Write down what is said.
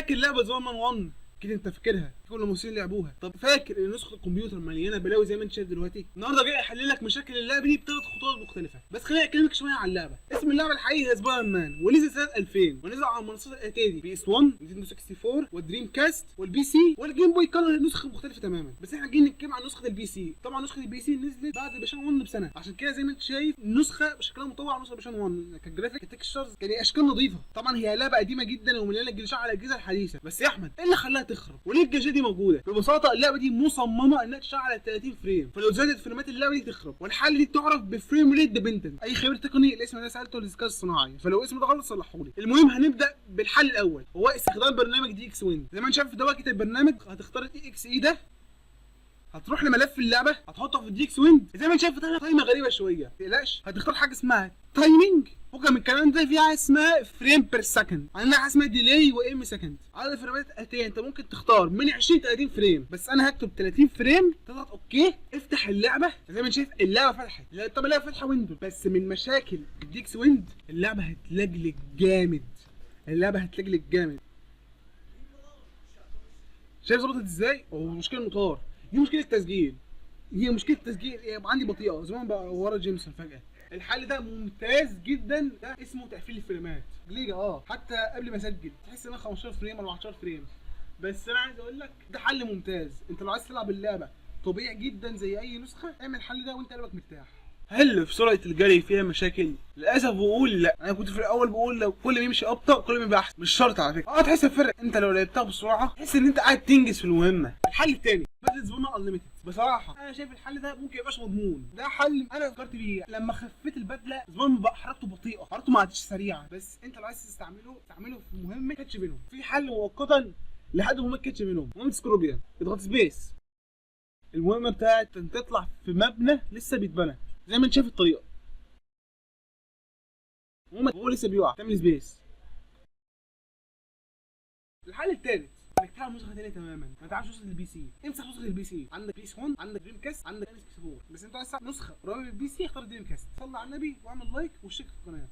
فاكر لعبه سبايدر مان 1؟ اكيد انت فاكرها، كل المصريين لعبوها. طب فاكر ان نسخه الكمبيوتر مليانة بلاوي زي ما انت شايف دلوقتي؟ النهارده جاي احلل لك مشاكل اللعبة دي بثلاث خطوات مختلفة. بس خليني اكلمك شوية عن اللعبة. اسم اللعبة الحقيقي هي سبايدر مان، ونزل سنة 2000 ونزل على منصات الاتية: PS 1، نينتندو 64، وال Dreamcast، وال PC، وال Game Boy Color، نسخه مختلفة تماما. بس احنا جايين نتكلم عن نسخه ال PC. طبعا نسخه ال PC نزلت بعد PlayStation 1 بسنه، عشان كده زي ما انت شايف النسخة شكلها مطور عن نسخه PlayStation 1، ك graphic، ك textures، كان اشكال نظيفه. طبعا هي لعبه قديمة جدا ومليانة glitch ات على الاجهزة الحديثه. بس يا احمد، ايه اللي خلاها تخرب وليه ال glitch ات دي موجوده؟ ببساطة اللعبة دي مصممه انها تشتغل على 30 frame، فلو زادت frame ات اللعبة دي تخرب. والحل دي تعرف ب frame rate dependent. اي خبير تقني الاسم ده سالته للذكاء الصناعي، فلو اسم ده غلط صلحوا لي. المهم هنبدا بالحل الاول، هو استخدام برنامج DxWnd. زي ما انت شايف ده واجهه البرنامج، هتختار ال EXE ده، هتروح لملف اللعبه، هتحطه في ال DxWnd. زي ما انت شايف فتح لك قايمة غريبة شويه، ما تقلقش، هتختار حاجة اسمها timing. فوق من الكلام ده في حاجة اسمها frame per second، عندنا حاجة اسمها delay و m second. عدد ال frame ات الاتية انت ممكن تختار من 20 30 frame، بس انا هكتب 30 frame. تضغط okay، افتح اللعبه. زي ما انت شايف اللعبة فتحت. لا، طب اللعبة فاتحة window، بس من مشاكل ال DxWnd اللعبة هتلجلج جامد، اللعبة هتلجلج جامد. شايف ظبطت ازاي؟ هو مشكلة المطار دي مشكلة تسجيل، هي مشكلة تسجيل، هي عندي بطيئه زمان بقى ورا جيمسون فجاه. الحل ده ممتاز جدا، ده اسمه تقفيل ال frame ات. ليه؟ حتى قبل ما اسجل تحس ان انا 15 frame ولا 14 frame. بس انا عايز اقول لك ده حل ممتاز. انت لو عايز تلعب اللعبة طبيعي جدا زي اي نسخه، اعمل الحل ده وانت قلبك مرتاح. هل في سرعة الجري فيها مشاكل؟ للاسف بقول لا. انا كنت في الاول بقول لو كل ما يمشي ابطا كل ما يبقى احسن. مش شرط على فكره. تحس بفرق، انت لو لعبتها بسرعة تحس ان انت قاعد تنجز في المهمه. الحل الثاني بدلة سبايدر Unlimited. بصراحة انا شايف الحل ده ممكن يبقاش مضمون. ده حل انا فكرت بيه لما خفيت البدله، سبايدر بقى حركته بطيئه، حركته ما عادتش سريعه. بس انت لو عايز تستعمله استعمله في مهمة catch Venom. في حل مؤقتا لحد مهمة catch Venom، مهمة Scorpion. اضغط space. المهمة بتاعت ان تطلع في مبنى لسه بيتبنى، زي ما انت شايف الطريقه، المهم هو لسه بيقع، تعمل space. الحل الثالث انك تلعب نسخه ثانية تماما، ما تلعبش نسخه ال PC. امسح نسخه ال PC. عندك PS 1، عندك Dreamcast، عندك 64، بس انت عايز تلعب نسخه قريبه من ال PC اختار Dreamcast. صلي على النبي واعمل like واشترك في القناه.